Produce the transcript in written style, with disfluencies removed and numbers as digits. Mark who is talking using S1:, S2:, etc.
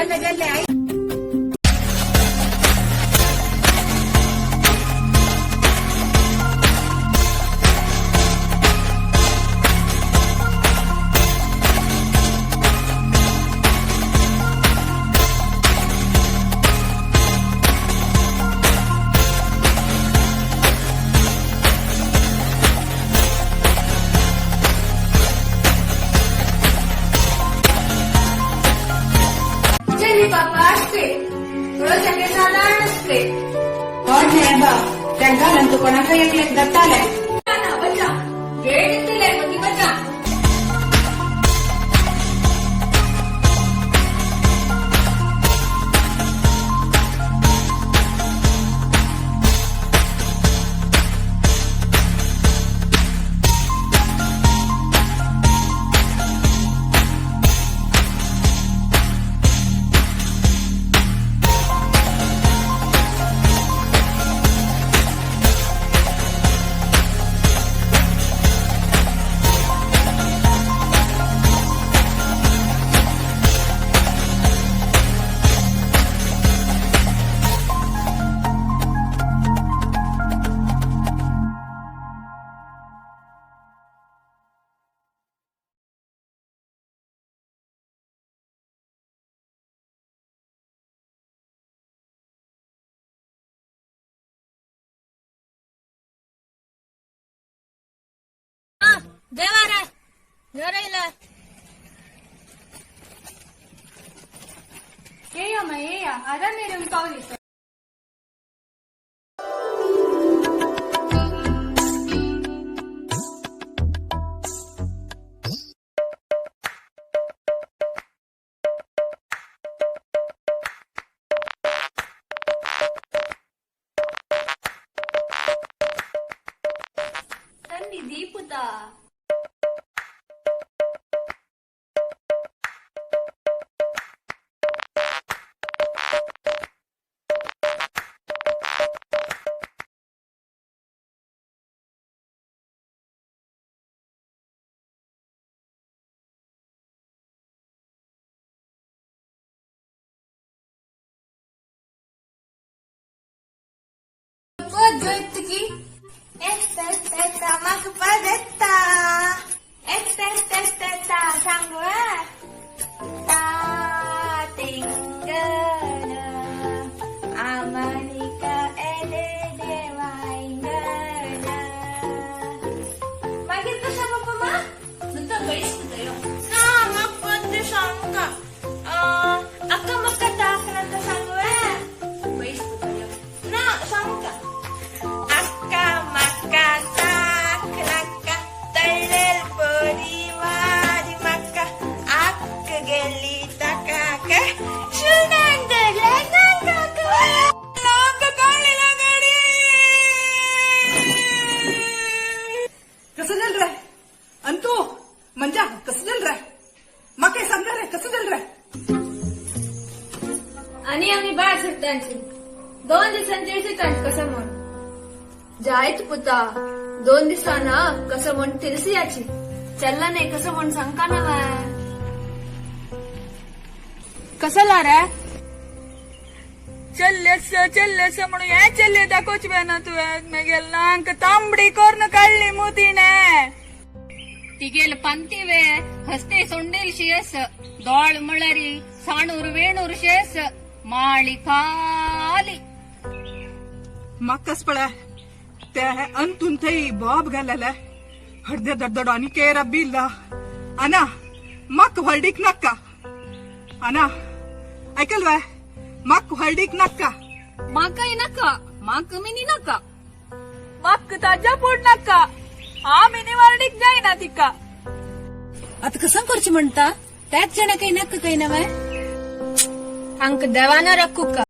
S1: चल चल आई. चली बापा असते थोडं सगळे साधारण असते.
S2: कोण नाही बा त्या घालून तू कोणाक एकलेक जाताले.
S1: ना बचा वेळ दिसतले मग बचा.
S3: देवारा घरायला.
S1: येया येया आराम येऊन पावली.
S3: तन्नी दीपुता.
S1: की म्हाका देता सांगू. तिंगण आमानिका एले देवांगण. मागीर कशा पप्पा मा
S3: नंतर बैस कुदयो.
S1: ना म्हाका पण सांगका अक्का मक्का दाखला सांगू.
S3: बैस कुदयो.
S1: ना सांगता. अक्का मक्का ताक नाका तळ्ळेल पोरी वारी मक्का अक्क गेली तकाक सुनंदले नाकाक.
S2: कसं झालं रे अंतू मंजा, कसं झालं रे? माका सांगणार रे कसं झालं रे?
S1: आणि आम्ही बाहेर सुटतांची 2 दिवसांची दिवशी कसं म्हण
S3: जायत पुता, 2 दिवसाना कसं म्हण तिरसी याची चल्ला नाही कसं म्हण सांगका ना वा.
S1: कसं रे?
S4: चल्लेस चल्लेस म्हणून हे चल्ले दाखोवच ना तुवें. मागीर नांक तांबडी करून काडली मु तिणें.
S5: तिगेल पंतिवे हस्ते ಸೊಂಡಿಲ್ ಶಿಯಸ್ ದೋಳ್ ಮಳರಿ ಸಾಣೂರು ವೇಣೂರು ಶೇಸ್ ಮಾಳಿ ಖಾಲಿ.
S2: म्हाका पळय ते अंतून थंय बॉब घालेले हडदे दडदड आनी केरा बिल्ला. आना म्हाका व्हडीक नाका. आना ऐकल वे, म्हाका व्हडीक नाका.
S5: माकय नका माक मिनी नका.
S4: म्हाका ताज्या पूण नाका, आमी निवारणीक जायना तिका.
S6: आता कसं करची म्हणता, त्याच जण काही नक्क काही नव्हे.
S1: अंक देवाना रखू का.